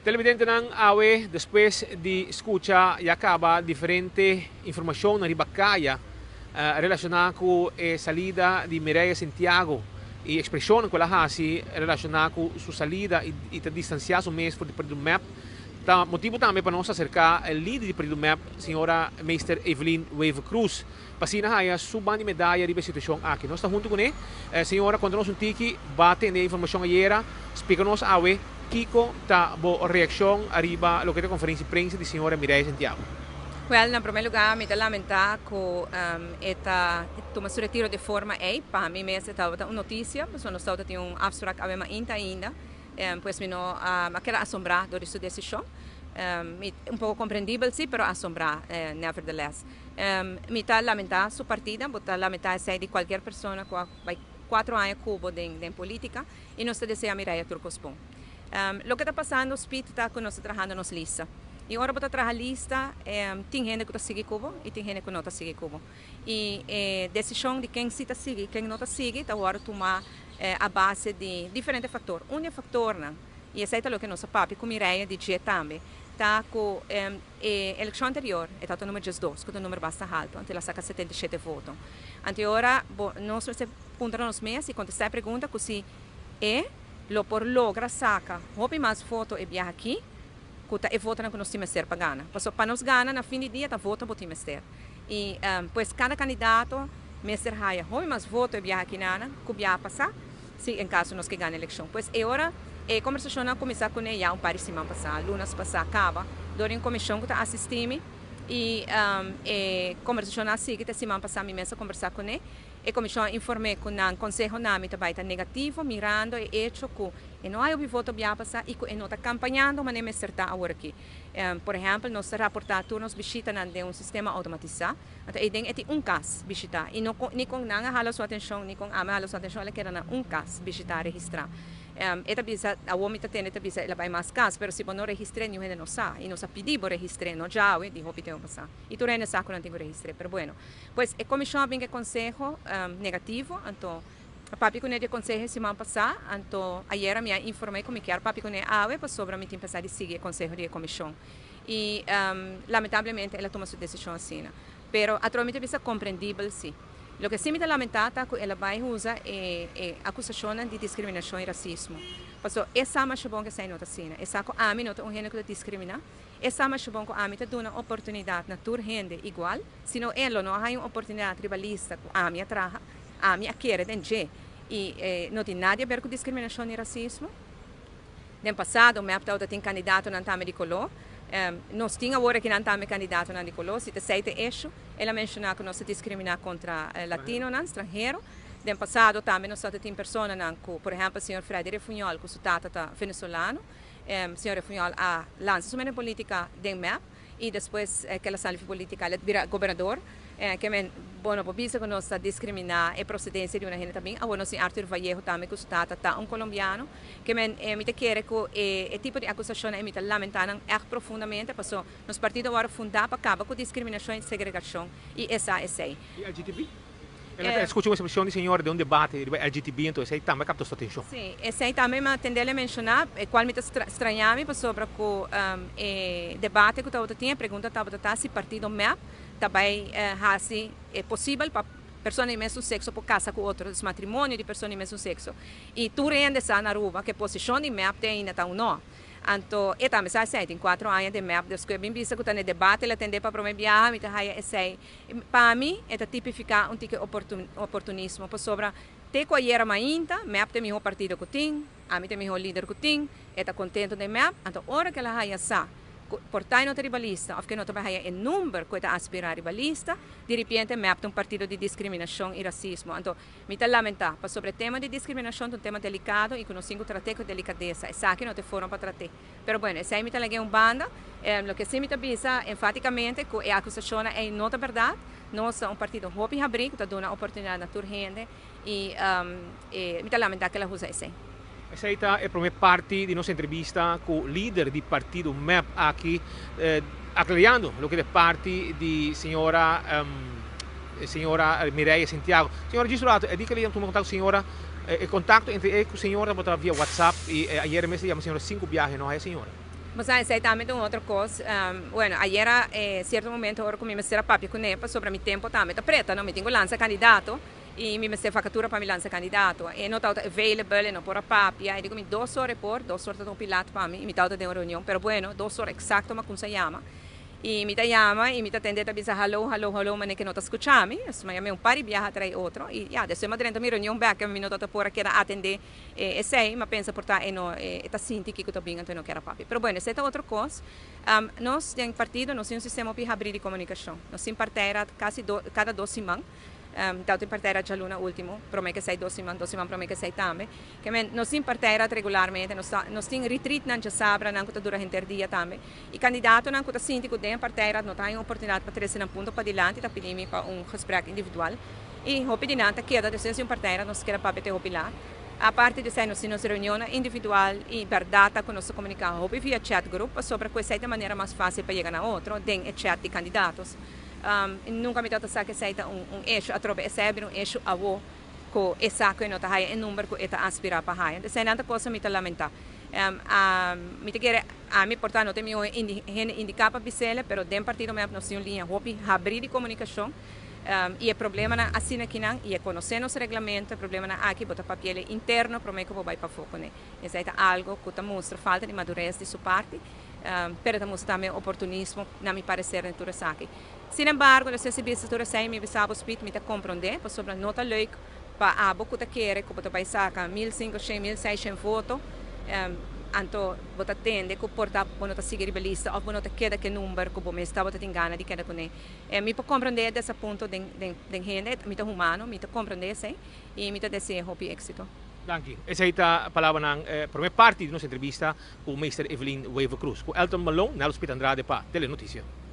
Televidentenan, awe despues di scucha ya caba diferente informacion riba caya relaciona cu e salida di Mireya Santiago y expresion cu el a haci relaciona cu su salida y ta distancia su mes for di partido MEP, ta motibo tambe pa nos acerca e lider di partido MEP, señora Meester Evelyn Wever-Croes, pa asina haya su banda di medaya riba e situacion aki. Nos ta hunto cune. Señora, conta nos un tiki, bo a tende e informacion ayera, splica nos awe kico ta bo reaccion ariba loke ta conferencia di prensa di señora Mireya Santiago. Wel, na prome lugar mi ta lamenta cu e ta tuma su retiro di forma ey. Pa mi mes e tabata un noticia, pasobra nos tabata tin un afspraak awe mainta ainda, pues mi no a keda asombra door di su decision. Mi un poco comprendibel si, pero asombra nevertheless. Mi ta lamenta su partida, bo ta lamenta esey di cualkier persona cu a bay 4 aña cu bo den politica y nos ta desea Mireya tur cos bon. Loke ta pasando, Speed, ta cu nos ta trahando nos lista. Y ora bo ta traha lista, tin hende cu ta sigui cu bo y tin hende cu no ta sigui cu bo. Y e decision di ken si ta sigui y ken no ta sigui ta wordo tuma a base di diferente factor. Un di e factornan, y esey ta loke nos a papia cu Mireya di dje tambe, ta cu e eleccion anterior e tabata number 12, cu ta un number basta halto, anto el a saca 77 voto. Anto ora bo, nos mester puntra nos mes y contesta e pregunta cu si e lo por logra saca hopi mas voto e biaha aki, cu ta e votonan cu nos tin mester pa gana. Pasobra pa nos gana na fin di dia ta voto bo tin mester. Y pues cada candidato mester haya hopi mas voto e biaha aki nana cu biaha pasa, si en caso nos ke gana eleccion. Pues e ora e conversacionnan a cuminsa cune ya un par di siman pasa, lunes pasa caba, door di un comision cu ta asisti mi y e conversacionnan a sigui te siman pasa mi mes a conversa cune. E comision a informe cu nan conseho na mi ta bay ta negativo, mirando e hecho cu e no hay hopi voto biaha pasa y cu e no ta campañando manera mester ta awor aki. Por ehempel, nos ta raporta tur nos bishitanan den un sistema automatisa. Anto ey den e tin un cas bishita y no ni con nan a hala su atencion ni con ami a hala su atencion, el a keda na un cas bishita registra. E ta bisa, awor mi ta tende ta bisa el a bay mas cas, pero si bo no registre niun hende no sa y nos a pidi bo registre, no djawe di hopi tempo pasa y tur hende sa cu nan tin cu registre, pero bueno. Pues e comision a bin cu e conseho negativo, anto a papia cune di e conseho e siman pasa, anto ayera mi a informe cu mi kier papia cune awe pasobra mi tin pensa di sigui e conseho di e comision. Y lamentablemente el a tuma su decision asina. Pero atrobe mi ta bisa comprendibel si. Loke si mi ta lamenta ta cu el a bay usa e acusacionnan di discriminacion y racismo. Pasobra e sa masha bon cu esey no ta asina. E sa cu ami no ta un hende cu ta discrimina. E sa masha bon cu ami ta duna oportunidad na tur hende igual. Sino e lo no a haya un oportunidad riba lista cu ami a traha, ami a kere den dje. Y no tin nada di haber cu discriminacion ni racismo. Den pasado MEP tabata tin candidatonan tambe di color. Nos tin awor akinan tambe candidatonan di color. Si ta esey ta e issue, el a menciona cu nos ta discrimina contra latinonan, stranhero. Den pasado tambe nos tabata tin personanan cu, por ehempel, señor Freddy Refunjol cu su tata ta venezolano. Señor Refunjol a lansa su mes den politica den MEP y despues cu el a sali for politica el a bira gobernador. Ke men, bo no por bisa cu nos ta discrimina e procedencia di una hende tambe. Awor nos tin Arthur Vallejo tambe cu su tata ta un colombiano. Ke men, mi ta kere cu e tipo di acusacionnan mi ta lamenta nan echt profundamente, paso nos partido a worde funda pa caba cu discriminacion y segregacion y esa esey. Y LGTB? El a scucha un expresion di señora den un debate riba LGTB, entonces esey tambe a capta su atencion. Si, esey tambe mi a tendele menciona, e cual mi ta straña mi pasobra cu e debate cu tabata tin, e pregunta tabata ta si partido MEP ta bay haci e posibel pa persona di mesun sexo por casa cu otro, dus matrimonio di persona di mesun sexo. Y tur hende sa na Aruba cu e posicion di MEP te ainda ta un no. Anto e tambe sa esey, tin 4 aña den MEP, dus cu e bin bisa cu ta na e debate el a tende pa prome biaha, mi ta haya esey. Pa mi, e ta tipifica un tiki oportunismo, pasobra te cu ayera mainta, MEP ta e miho partido cu tin, ami ta e miho lider cu tin, e ta contento den MEP, anto ora cu el a haya sa cu por ta e no ta riba lista of cu e no ta bay haya e number cu e ta aspira riba lista, di ripiente MEP ta un partido di discriminacion y racismo. Anto, mi ta lamenta, pasobra e tema di discriminacion ta un tema delicado y cu nos tin cu trate cu delicadeza. Esaki no ta e forma pa trate. Pero bueno, esey mi ta laga un banda. Loke si mi ta bisa enfaticamente cu e acusacionnan ey no ta berdad. Nos ta un partido hopi habri cu ta duna oportunidad na tur hende y mi ta lamenta cu el a usa esey. Esey ta e prome parti di nos entrevista cu lider di partido MEP aki, aclarando loke ta parti di señora Mireya Santiago. Señora Gis Rato, e di cu el a tuma contacto cu señora, e contacto entre e cu señora tabata via WhatsApp y ayera mes a yama señora cinco biaha, no haya señora. Mas esey tambe un otro cos. Bueno, ayera cierto momento ora cu mi mester a papia cu ne sobre mi tempo tambe ta preta, no? Mi tin cu lansa candidato y mi mester vacatura pa mi lansa candidato. E no tabata available, e no por a papia. E di cu mi 2 or por, 2 or ta un pilat pa mi, y mi tabata den reunion. Pero bueno, 2 or exacto m'a cuminsa yama. Y mi ta yama y mi ta tende ta bisa "Hallo, hallo, hallo", ma ku no ta scucha mi. Ma yama un par di biaha tras otro. Y ja, despues m'a drenta mi reunion bek, mi no tabata por a keda atende esey, m'a pensa por ta e no e ta sinti cu ta bin, anto no kier papia. Pero bueno, esey ta otro cos. Nos den partido nos tin un sistema di habri di comunicacion. Nos tin partijraad casi cada 2 siman. Ta tin partijraad dialuna ultimo, prome cu esey 2 siman, 2 siman prome cu esey tambe. Kiermen, nos tin partijraad regularmente, nos tin retreat nan diasabra nan cu ta dura henter dia tambe. E candidato nan cu ta sinti cu den partijraad no tin oportunidad pa trece nan punto padilanti, ta pidi mi pa un gesprek individual. Y hopi di nan ta keda despues di un partijraad, nos keda papia te hopi laat. Aparte di esey, nos tin reunion individual y berdad cu nos ta comunica hopi via chat group, sobre cu esey ta manera mas facil pa yega na otro, den e chat di candidato. Nunca mi tabata sa cu esey ta un issue, atrobe esey un issue awo cu e sa cu no ta haya e number cu e ta aspira pa haya. Esey nan ta cos mi ta lamenta. Mi ta kere ami por ta no ta mi hende indica pa bisele, pero den partido MEP nos tin un linea hopi habri di comunicacion. Y e problema nan asina aki nan y e conoce nos reglamento, e problema nan aki bo ta papiele interno prome cu bo bay pafo cune. Esey ta algo cu ta mustra falta di madurez di su parti, pero ta mustra tambe oportunismo na mi parecer den tur esaki. Sin embargo, no si bisa tur esey, mi bisa bo speed, mi ta comprende, pasobra no ta leuk pa abo cu ta kere cu bo ta bay saca 1500, 1600 voto, anto bo ta tende cu por ta bo no ta sigui riba lista of bo no ta keda cu e number cu bo mes tabata tin gana di keda cune. Mi por comprende e punto den hende, mi ta humano, mi ta comprende esey y mi ta desea hopi exito. Danki. Esey ta palabra prome parti di nos entrevista cu Meester Evelyn Wever-Croes. Cu Elton Malone, Nelson Pit Andrade pa Telenoticia.